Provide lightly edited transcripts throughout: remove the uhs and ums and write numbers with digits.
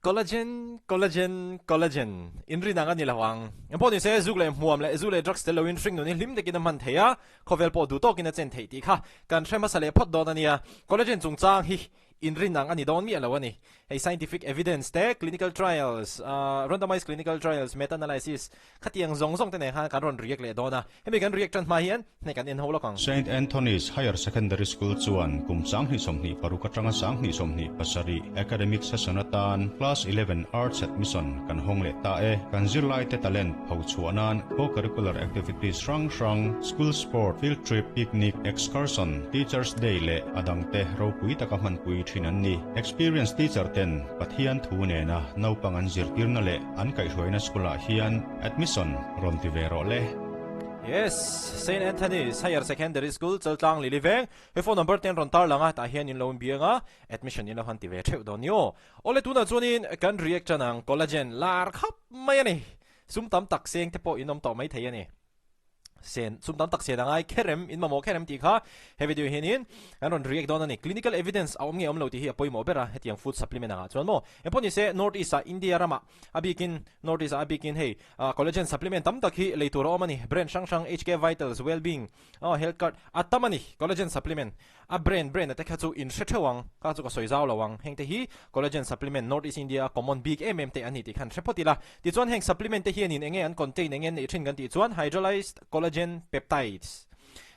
Collagen, collagen, collagen. Inrin ang a ni lo ang. Engpawh ni se, zuk leh hmuam leh zu leh drugs tel loin hringnun hi hlim takin a hman thei a, khawvel pawh duh tawkin a chen theih tih kha kan hre hmasa leh phawt dawn a nia. Collagen chungchang hi inrin ang a ni dawn miah lo a ni. Hei scientific evidence te, clinical trials, randomized clinical trials, meta-analysis Khatiang zawng zawng te nen khan kan rawn react leh dawn a, hemi kan react tan hma hian hne kan en ho lawk ang. Saint Anthony's Higher Secondary School chuan kum 2026 atanga 2027 academic session atan Class 11 Arts Admission kan hawng leh ta e. Kan zirlaite talent phochhuah nan co-curricular activities hrang hrang, school sport, field trip, picnic, excursion, Teachers Day leh a dangte ropui taka hmanpui thin an ni. Experienced teacher ten Pathian thu nena naupang an zirtirna leh An kaihhruaina school ah hian admission rawn ti ve rawh le. Yes, Saint Anthony's Higher Secondary School, Chaltlang Lili Veng. He phone number te an rawn tar lang a, tah hian in lo inbiang a, admission in lo han ti ve theuh dawn ni aw. Awle tunah chuanin kan react tan ang collagen lar khap mai a ni. Sum tam tak seng te pawh in awm tawh mai thei a ni. Sen, sum tam tak sen a ngai kherem, in mamawh kherem tih kha he video hianin kan rawn react dawn a ni. Clinical evidence a awm nge awm lo tih hi a pawimawh ber a, hetiang food supplement angah chuan maw. Engpawh ni se, North East ah India ramah a bikin, North East ah a bikin hei collagen supplement tam tak hi lei tur a awm a ni. Brand hrang hrang HK Vitals, Wellbeing, Health Card a tam a ni collagen supplement. A brand brand a te kha chu in hre theuh ang, kha chu ka sawi zau lo ang. Heng te hi collagen supplement North East India a common bik em em te an ni tih khan hre phawt ila. Tichuan heng supplement te hianin enge an contain enge an neih thin kan tih chuan hydrolyzed collagen peptides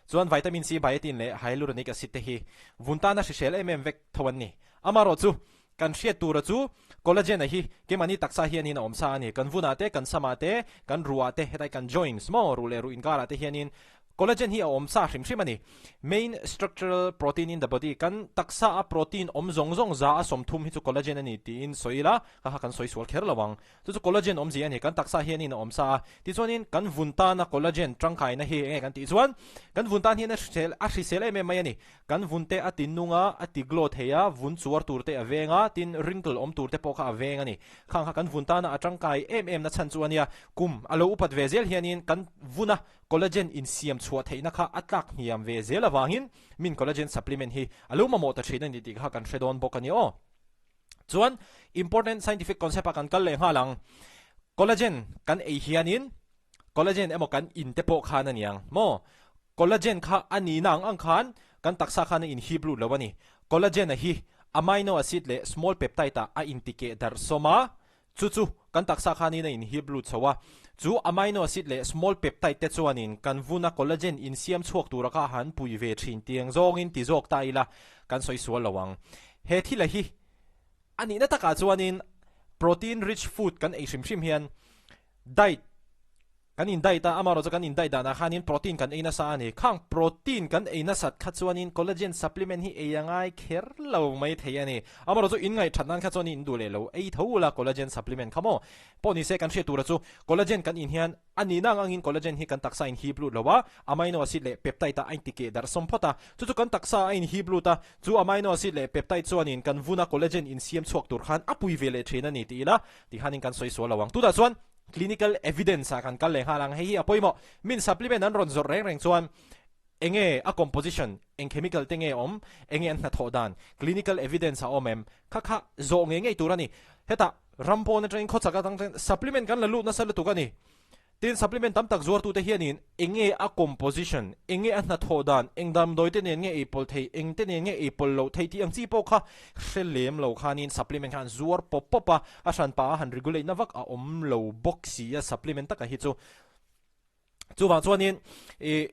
chuan vitamin C, biotin leh hyaluronic acid te hi vun tana hrisel em em vek tho an ni. Amarawh chu kan hriat tura chu collagen a hi keimahni taksa hianin a awm sa a ni. Kan vunah te, kan samah te, kan ruhah te, hetlai kan joints maw ruh leh ruh inkarah te hianin Collagen hi a awm sa hrim hrim a ni. Main structural protein in the body, kan taksa a protein awm zawng zawng za a 30 hi chu collagen a ni tiin sawi ila, kha kha kan sawi sual kher lo ang. Chu chu collagen awmzia a ni, kan taksa hianin a awm sa a. Tichuanin kan vun tana collagen tangkaina hi enge kan tih chuan, kan vun tan hian a hrisel a hrisel em em mai a ni. Kan vun te a ti nung a, a ti glow thei a, vun chuar tur te a veng a, tin wrinkle awm tur te pawh kha a veng a ni. Khang kha kan vun tana a tangkai em em na chhan chu a nia. Kum a lo upat ve zel hianin kan vuna Collagen insiam chhuah theihna kha a tlak hniam ve zel avangin min collagen supplement hi a lo mamawh ta thin a ni tih kha kan hre dawn bawk a ni aw. Chuan important scientific concept ah kan kal leh nghal ang. Collagen kan ei hianin collagen emaw kan in te pawh khan a niang maw? Collagen kha a nihna ang ang khan kan taksa khan a inhip lut lo a ni. Collagen a hi amino acid leh small peptide ah a intikeh darh sawm a, Chu chu kan taksa khanin a inhip lut chho a, chu amino acid leh small peptide te chuanin kan vuna collagen insiam chhuak tura kha han pui ve thin tiang zawngin ti zawk ta ila kan sawi sual lo ang. He thila hi a nihna takah chuanin protein rich food kan ei hrim hrim hian diet Kan in diet a, amaherawhchu kan in diet danah khanin protein kan ei nasa a ni. Khang protein kan ei nasat kha chuanin collagen supplement hi ei a ngai kher lo mai thei a ni. Amaherawhchu in ngaihthat nan kha chuan in duh leh lo ei tho ula collagen supplement kha maw? Pawh ni se kan hriat tura chu collagen kan in hian a nihna ang angin collagen hi kan taksa in hip lut lo a, amino acid leh peptide ah a inti keh darh sawm phawt a. Chu chu kan taksa a in hip lut a, chu amino acid leh peptide chuanin kan vuna collagen insiam chhuak tur khan a pui ve leh thin a ni ti ila tikhanin kan sawi sual lo ang. Tunah chuan Clinical evidence ah kan kal leh nghal ang, hei hi a pawimawh. Min supplement an rawn zawrh reng reng chuan enge a composition, eng chemical te nge awm, enge an hnathawh dan, clinical evidence a awm em? Kha kha zawh ngei ngei tur a ni. Hetah ram pawn atangin khawchhak atang chuan supplement kan la lut nasa lutuk a ni. Tin, supplement tam tak zuartute hianin enge a composition, enge a hnathawh dan, eng damdawi te nen nge ei pawlh thei, eng te nen nge ei pawlh loh thei tih ang chi pawh kha hre lem lo khanin supplement kha an zuar pawp pawp a, a hranpa a han regulate na vak a awm lo bawk si a supplement taka hi chu. Chuvang chuanin ih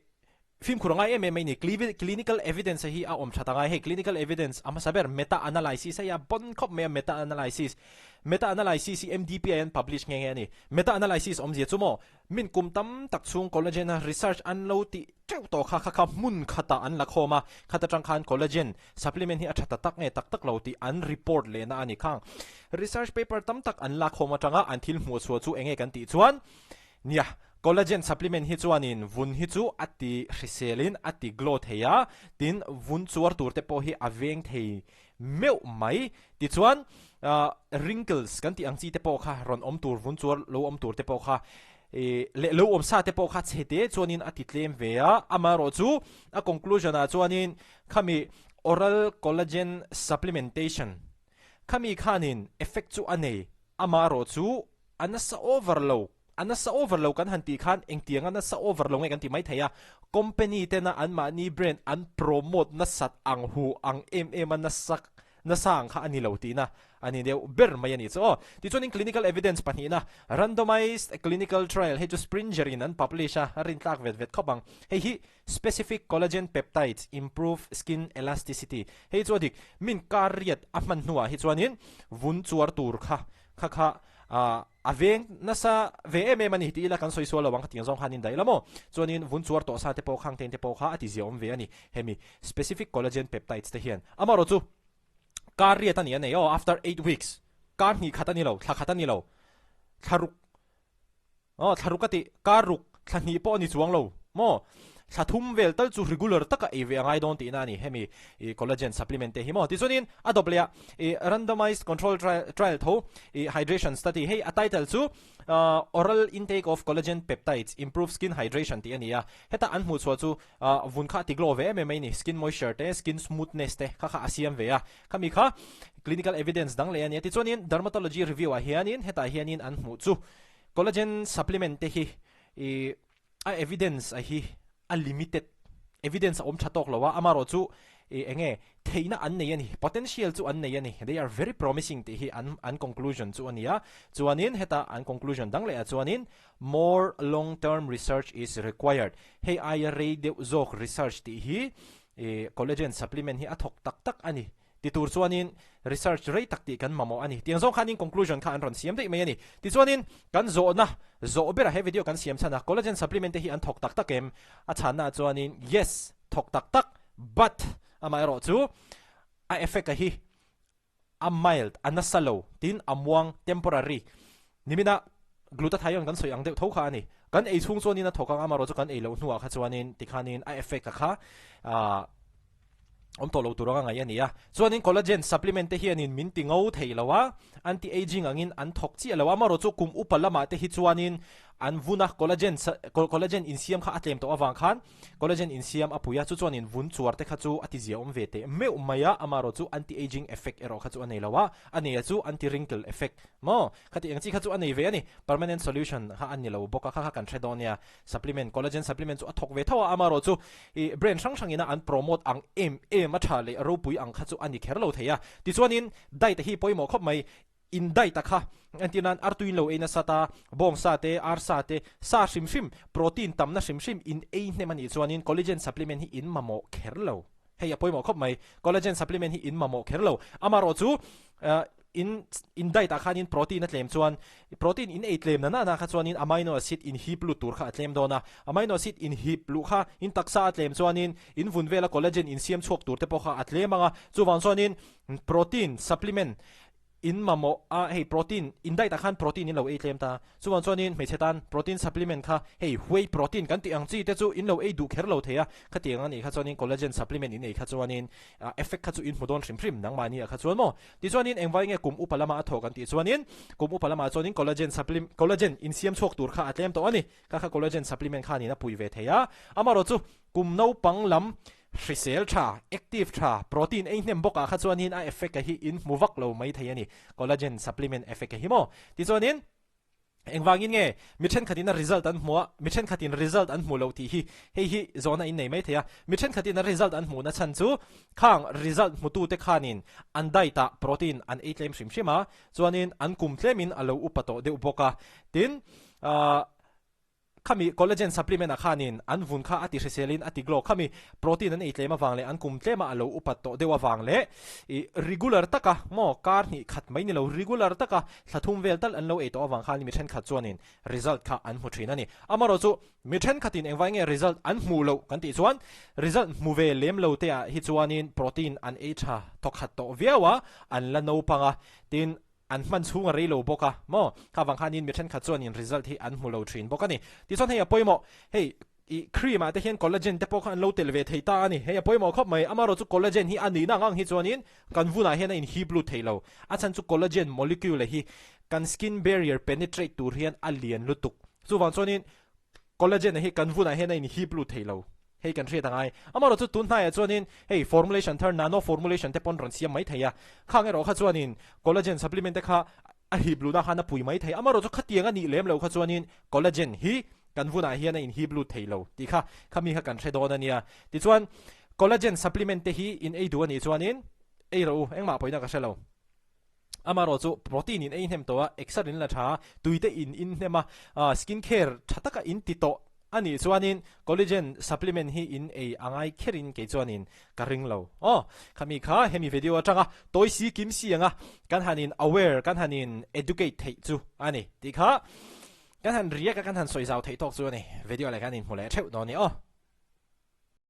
fimkhur a ngai em em mai ni, clinical evidence hi a awm that a ngai, hei clinical evidence a hmasa ber meta analysis hei a bon khawp mai a meta analysis, meta analysis hi MDPI an publish nghe nghe a ni, meta analysis awmzia chu maw Min kum tam tak chhung collagen a research an lo tih teuh tawh kha kha kha hmun khatah an la khawm a, khat atang khan collagen supplement hi a tha ta tak nge tak tak lo tih an report lehna a ni khang. Research paper tam tak an la khawm atanga an thil hmuh chhuah chu enge kan tih chuan nia collagen supplement hi chuanin vun hi chu a ti hriselin a ti glow thei a, tin vun chuar tur te pawh hi a veng thei meuh mai. Tichuan wrinkles kan tih ang chi te pawh kha rawn awm tur vun chuar lo awm tur te pawh kha leh lo awm sa te pawh kha chhe te chuanin a ti tlem ve a, amaherawhchu a conclusion ah chuanin khami oral collagen supplementation. Khami khanin effect chu a nei, amaherawhchu a nasa over lo. A nasa over lo kan han tih khan engtianga nasa over lo nge kan ti maithei a, company tena anmahni brand an promote nasat ang hu ang em em a nasa nasa ang kha a ni lo tihna a ni deuh ber mai a ni chu aw. Tichuanin clinical evidence pahnihna, randomized clinical trial hei chu Springer in an publish a, a rintlak vet vet khawp ang. Hei hi specific collagen peptides improve skin elasticity hei chu a dik, min kar riat a hman hnuah hi chuanin vun chuar tur kha kha kha a veng nasa ve em em a ni tih ila kan sawi sual lo ang khatiang zawng khan in daih la maw? Chuanin vun chuar tawh sa te pawh khang ten te pawh kha a ti zia awm ve a ni hemi specific collagen peptides te hian. Amaherawhchu kar riat a ni a nei aw after 8 weeks kar hnih khat a ni lo thla khat a ni lo thla ruk Aw, thla ruk a tih, kar ruk, thla hnih pawh a ni chuang lo maw? Thla thum vel tal chu regular taka ei ve a ngai dawn tihna a ni, hemi i collagen supplement te hi maw? Tichuanin a dawp leh a, i randomized control trial tho, i hydration study, hei a title chu Oral intake of collagen peptides improves skin hydration tih a ni a, heta an hmuh chhuah chu vun kha a ti glow ve em em mai ni, skin moisture te, skin smoothness te kha kha a siam ve a, khami kha clinical evidence dang leh a ni a. Tichuanin dermatology review ah hianin hetah hianin an hmuh chu Collagen supplement te hi i a evidence a hi a limited, evidence a awm tha tawk lo a, amaherawh chu i eng nge theihna an nei a ni, potential chu an nei a ni, they are very promising tih hi an an conclusion chu a ni a. Chuanin heta an conclusion dang leh ah chuanin more long term research is required, hei aia rei deuh zawk research tih hi i collagen supplement hi a thawk tak tak a ni. Ti tur chuanin research rei tak tih kan mamawh a ni. Tiang zawng khanin conclusion kha an rawn siam daih mai a ni. Tichuanin kan zawhna zawh berah he video kan siam chhan a, collagen supplement te hi an thawk tak tak em? A chhanna ah chuanin yes, thawk tak tak, but amaherawh chu a effect a hi a mild, a nasa lo, tin a muang, temporary. Nimina glutathione kan sawi ang deuh tho kha a ni. Kan ei chhung chuanin a thawk ang, amaherawh chu kan ei loh hnuah kha chuanin tikhanin a effect a kha ah awm tawh lo tur anga ngaih a ni a. Chuanin collagen supplement te hianin min ti ngo thei lo a, anti-aging angin an thawk chiah lo a, amaherawh chu kum upa lamah te hi chuanin an vun a, collagen collagen insiam kha a tlem tawh avang khan collagen insiam a pui a, chu chuanin vun chuar te kha chu a ti zia awm ve teh meuh mai a, amaherawh chu anti-aging effect erawh kha chu a nei lo a, a nei a chu anti-wrinkle effect maw? Khati eng chi kha chu a nei ve a ni, permanent solution kha a ni lo bawk a, kha kha kan hre dawn nia. Supplement, collagen supplement chu a thawk ve tho a, amaherawh chu ih brand hrang hrangin a an promote ang em em a tha leh ropui ang kha chu a ni kher lo thei a. Tichuanin diet hi pawimawh khawp mai, in diet a kha entir nan artui in lo ei nasa ta, bawng sa te, ar sa te, sa hrim hrim, protein tamna hrim hrim in ei hnem a nih chuanin collagen supplement hi in mamawh kher lo. Hei a pawimawh khawp mai, collagen supplement hi in mamawh kher lo. Amaherawh chu in in diet ah khanin protein a tlem chuan protein in ei tlem na na na kha chuanin amino acid in hip lut tur kha a tlem dawn a, amino acid in hip luh kha in taksa a tlem chuanin in vun vela collagen in siam chhuak tur te pawh kha a tlem ang a, chuvang chuanin protein supplement in mamawh a hei protein in diet ah khan protein in lo ei tlem ta, chuvang chuanin hmeichhe tan protein supplement kha hei whey protein kan tih ang chi te chu in lo ei duh kher lo thei a, khatiang a nih kha chuanin collagen supplement in ei kha chuanin effect kha chu in hmu dawn hrim hrim nangmahni ah kha chuan maw. Tichuanin engvai nge kum upa lama a thawh kan tih chuanin kum upa lamah chuanin collagen supplement collagen insiam chhuak tur kha a tlem tawh a ni. Kha kha collagen supplement khanin a pui ve thei a. Amaherawh chu kum naupang lam hrisel tha, active tha, protein ei hnem bawkah kha chuanin a effect a hi in hmu vak lo mai thei a ni. Collagen supplement effect a hi maw. Tichuanin. Engvangin nge mi thenkhatin a result an hmuh a, mi thenkhatin result an hmuh loh tih hi hei hi zawhna in nei mai thei a. Mi thenkhatin a result an hmuhna chhan chu khang result hmutute khanin an diet ah protein an ei tlem hrim hrim a, chuanin an kum tlemin a lo upa tawh deuh bawk a. Tin, ahh khami collagen supplement ah khanin an vun kha a ti hriselin a ti glow khami protein an ei tlem avang leh an kum tlema a lo upat tawh deuh avang leh ih regular taka maw kar hnih khat mai ni lo regular taka Thla thum vel tal an lo ei tawh avang khan mi thenkhat chuanin result kha an hmu thin a ni. Amaherawh chu mi thenkhatin engvai nge result an hmuh loh kan tih chuan result hmu ve lem lo te ah hi chuanin protein an ei tha thawkhat tawh viau a, an la naupang a, tin an hman chhung a rei lo bawk a maw? Kha vang khanin mi thenkhat chuanin result hi an hmu lo thin bawk a ni. Tichuan hei a pawimawh, hei Ih cream ah te hian collagen te pawh kha an lo tel ve thei ta a ni. Hei a pawimawh khawp mai. Amaherawh chu collagen hi a nihna ang ang hi chuanin kan vunah hian a inhip lut thei lo. A chhan chu collagen molecule hi kan skin barrier penetrate tur hian a lian lutuk. Chuvang chuanin collagen hi kan vunah hian a inhip lut thei lo. Hei kan hriat angai. Amaherawhchu tun hnaiah chuanin hei formulation thar nano formulation te pawn rawn siam mai thei a. Khang erawh kha chuanin collagen supplement te kha a hip luhna khan a pui mai thei. Amaherawhchu khatiang a nih lem lo kha chuanin collagen hi kan vunah hian a inhip lut thei lo tih kha khami kha kan hre dawn a nia. Tichuan collagen supplement te hi in ei duh a nih chuanin ei rawh u, engmah pawina ka hre lo. Amaherawh chu protein in ei hnem tawh a, exer in la tha a, tui te in in hnem a, skin care tha taka in ti tawh a nih chuanin collagen supplement hi in ei a ngai kherin kei chuanin ka ring lo. Aw, khami kha hemi video atanga tawi si kim si anga kan han in aware, kan han in educate theih chu a ni tih kha kan han react a, kan han sawi zau theih tawk chu a ni. Video leh kan inhmu leh theuh dawn a ni aw.